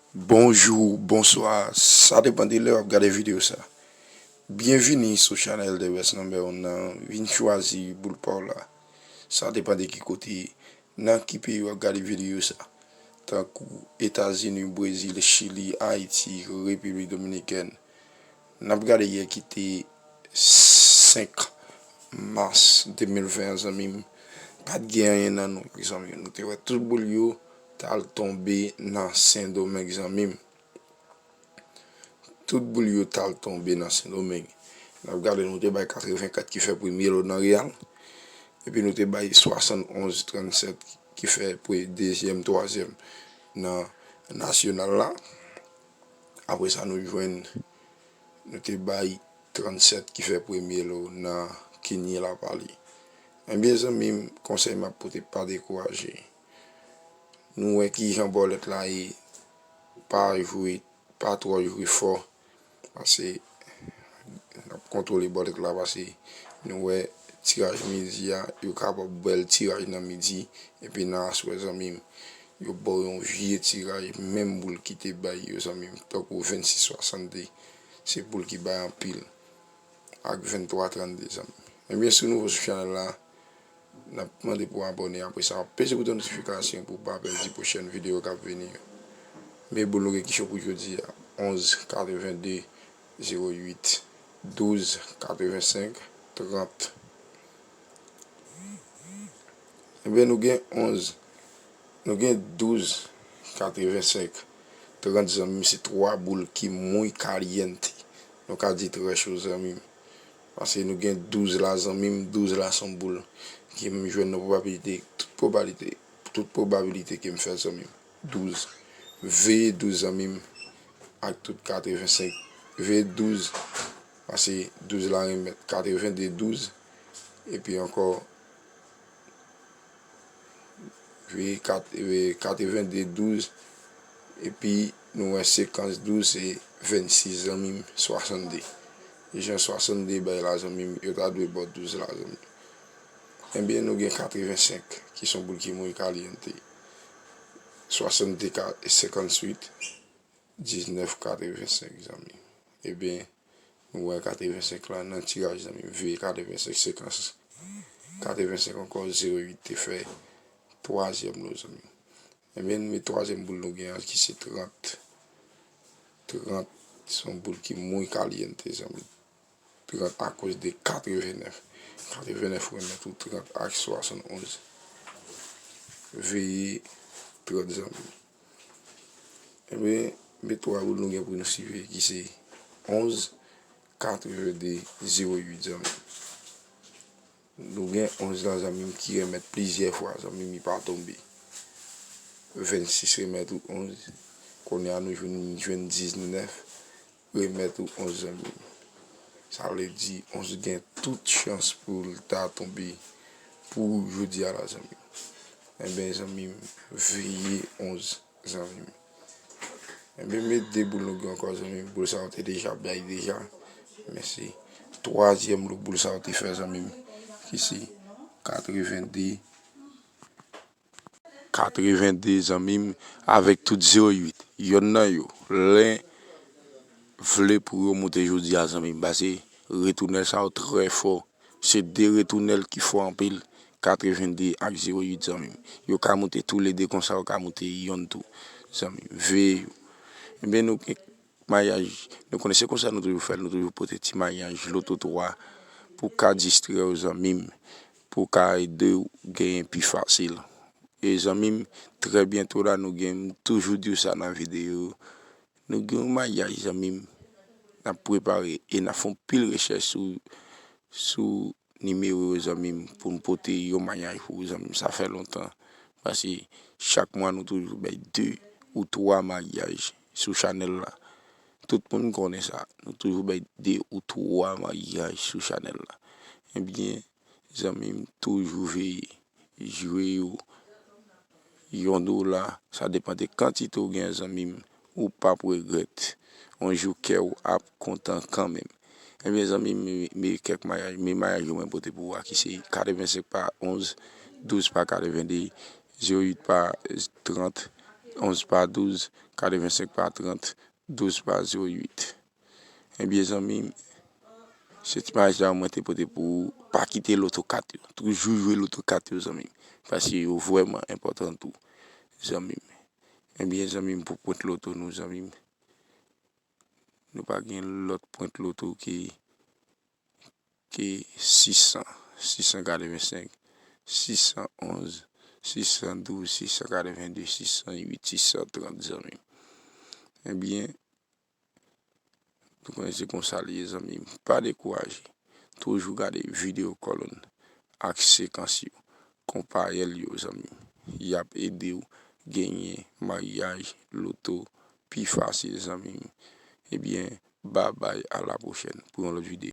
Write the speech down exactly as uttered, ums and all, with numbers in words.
Bonjou, bonswa, sa depann de lè w ap gade videyo sa. Byenvini sou chanèl The Best Number One nan, vin chwazi boul pa w la. Sa depann de ki kote, nan ki peyi w ap gade videyo sa. Tankou Etazini, Brezil, Chili, Ayiti, Repiblik Dominikèn. N ap gade yè ki te senk mas de mil ven an, zanmi m. Pa t gen anyen nan nou, zanmi m. Nou te wè tout boul yo t al tonbe nan Sendomeng, zanmi m. Tout boul yo t al tonbe nan Sendomeng. N ap gade, nou te bay katrevenkat ki fè premye lo nan Real. Epi nou te bay swasannonz trannsèt ki fè pre-, dezyèm, twazyèm nan nasyonal la. Apre sa, nou jwenn, nou te bay trannsèt ki fè premye lo nan Kinye Lapali. Ebyen, zanmi m, konsèy m ap pote, pa dekouraje. Nou wè kijan bòlèt la ye, pa jwe, pa twò jwe fò, pase n ap kontwole bòlèt la, pase nou wè tiraj midi a, yo kapab bèl tiraj nan midi, epi nan aswè, zanmi m, yo ba w yon vye tiraj, menm boul ki te bay yo, zanmi m, tankou vennsis swasannde, se boul ki bay anpil, ak venntwa trannde, zanmi m. Ebyen, si w nouvo sou chanèl la, n ap mande pou w abòne, apre sa, peze bouton notifikasyon pou w pa pèdi pwochèn videyo k ap vini yo. Men boul nou gen ki cho pou jodi a, onz katrevende zewo uit, douz katrevensenk trant. Ebyen, nou gen onz, nou gen douz katrevensenk trant, zanmi m, se twa boul ki muy caliente. Nou ka di trè cho, zanmi m. Pase nou gen douz la, zanmi m, douz la se yon boul ke m jwenn nan pwobabilite, tout pwobabilite, tout pwobabilite ke m fè, zanmi m. Douz. Veye douz, zanmi m, ak tout katrevensenk. Veye douz, pase douz la remèt katrevende douz, epi ankò veye kat-, veye katrevende douz, epi nou wè sekans douz se vennsis, zanmi m, swasannde. E jan swasannde bay la, zanmi m, yo ta dwe ba w douz la, zanmi m. Ebyen, nou gen katrevensenk, ki se yon boul ki muy caliente. Swasannde ka-, senkantuit, diznèf katrevensenk, zanmi m. Ebyen, nou wè katrevensenk la nan tiraj, zanmi m. Veye katrevensenk, sekans katrevensenk ankò, zewo uit te fè twazyèm lo, zanmi m. Ebyen, men twazyèm boul nou gen an ki se trant. Trant, se yon boul ki muy caliente, zanmi m. Trant akoz de katrevennèf. Katrevennèf remèt ou trant ak swasannonz. Veye trant, zanmi m. Ebyen, men twa boul nou gen pou nou siveye ki se onz, katrevende, zewo uit, zanmi m. Nou gen onz la, zanmi m, ki remèt plizyè fwa, zanmi m, li pa tonbe. Vennsis remèt ou onz. Kounye a, nou jwenn, jwenn diznèf remèt ou onz, zanmi m. Sa vle di, onz gen tout chans pou l ta tonbe pou jodi a la, zanmi m. Enben, zanmi m, veye onz, zanmi m. Enben, men de boul nou gen ankò, zanmi m. Boul sa yo te deja bay deja. Men se twazyèm lo boul sa yo te fè, zanmi m, ki se katrevende, katrevende, zanmi m, avèk tout zewo uit. Yonn nan yo, len vle pou yo moute jodi a, zanmi m, pase retounèl sa yo trè fò. Se de retounèl ki fò anpil, katrevende ak zewo uit, zanmi m. Yo ka moute toulede konsa, yo ka moute yonn tou, zanmi m. Veye yo. Enben, nou gen mayaj, nou konnen se konsa nou toujou fè l, nou toujou pote ti mayaj loto twa pou ka distrè w, zanmi m, pou ka ede w genyen pi fasil. E zanmi m, trè byento la, nou gen, m toujou di w sa nan videyo, nou gen yon mayaj, zanmi m, n ap prepare e n ap fè yon pil rechèch sou, sou nimewo yo, zanmi m, pou n pote yon mayaj pou ou, zanmi m. Sa fè lontan. Pase chak mwa, nou toujou bay de ou twa mayaj sou chanèl la. Tout moun konnen sa. Nou toujou bay de ou twa mayaj sou chanèl la. Ebyen, zanmi m, toujou veye jwe yo. Yon dola, sa depann de kantite w gen, zanmi m, ou p ap regrèt. Yon jou kè w ap kontan kanmenm. Ebyen, zanmi m, men, men kèk mayaj, men mayaj yo mwen pote pou ou a, ki se katrevensenk pa onz, douz pa katrevende, zewo uit pa trant, onz pa douz, katrevensenk pa trant, douz pa zewo uit. Ebyen, zanmi m, se ti mesaj la mwen te pote pou ou. Pa kite loto kat yo. Toujou jwe loto kat yo, zanmi m. Paske yo vrèman enpòtan tou, zanmi m. Ebyen, zanmi m, pou pwent loto nou, zanmi m, nou pa gen lòt pwent loto ke, ke sis san, sis san katrevensenk, sis san onz, sis san douz, sis san katrevende, sis san uit, sis san trant, zanmi m. Ebyen, nou konnen se konsa li ye, zanmi m. Pa dekouraje. Toujou gade videyo kòlonn ak sekans yo. Konpayèl yo, zanmi m. Y ap ede w genyen maryaj loto pi fasil, zanmi m. Ebyen, babay, a la pwochèn pou yon lòt videyo.